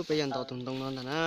Peb yuav ntaus tus ntoo no ntag na.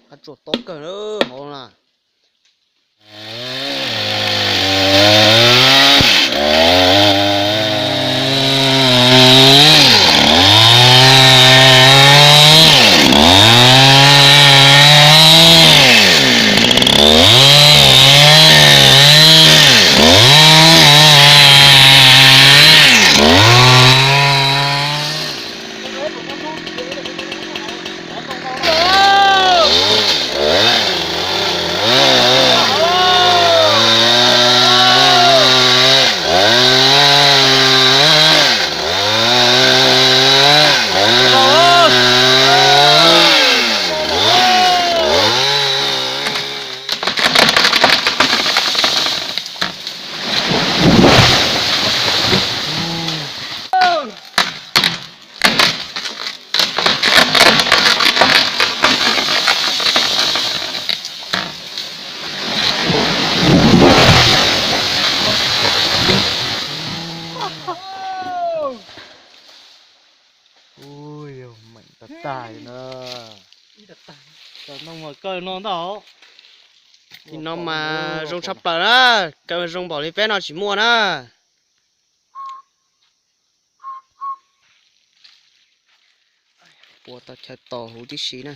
Qab tsuas tob kawg lawm hauv na. Ui, meem tag tag na. Cov ntoo mas kawg no ntag. Tim no mas zoo tshaj plaws na, kaw zoo npaum li peb no tsis muaj na. Ua tau chaw tos huv tib si na.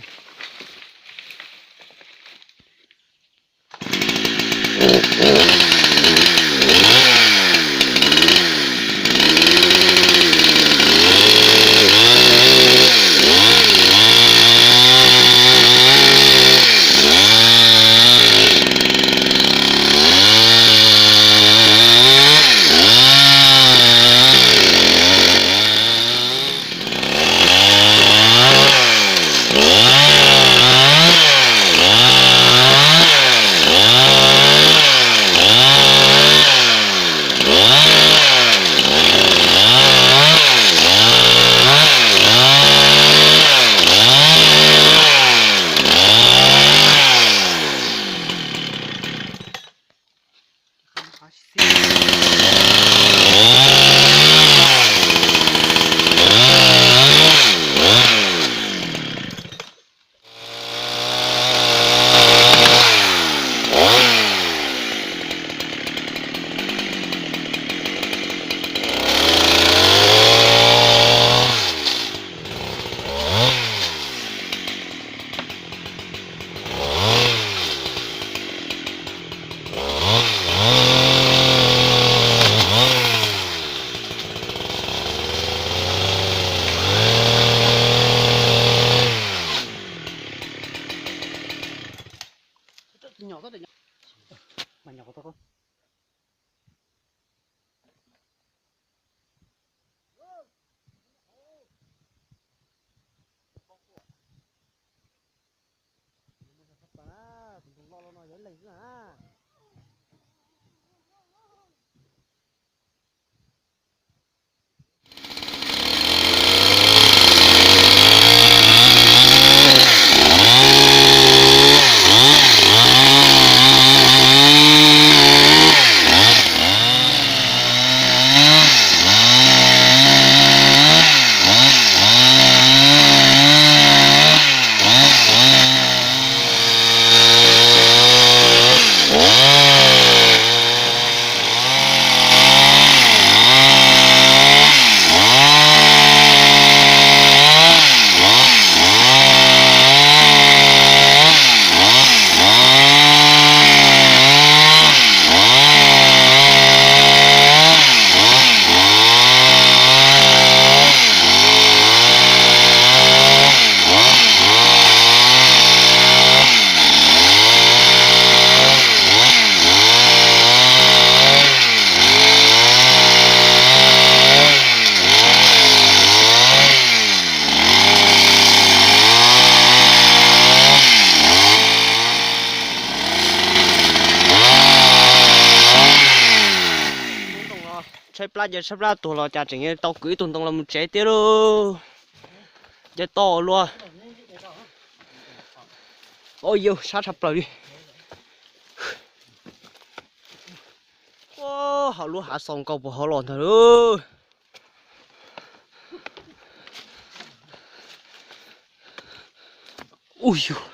Saib plab, cia saib plab tuag los cas tseem tau kwv ib tug ntoo los mus tsev thiab lauj. Cia to luaj. Ua yus sab tshaj plaws li. Ua, hauv lub hav xaus nkaus puag hauv los ntag lauj. Ua yus,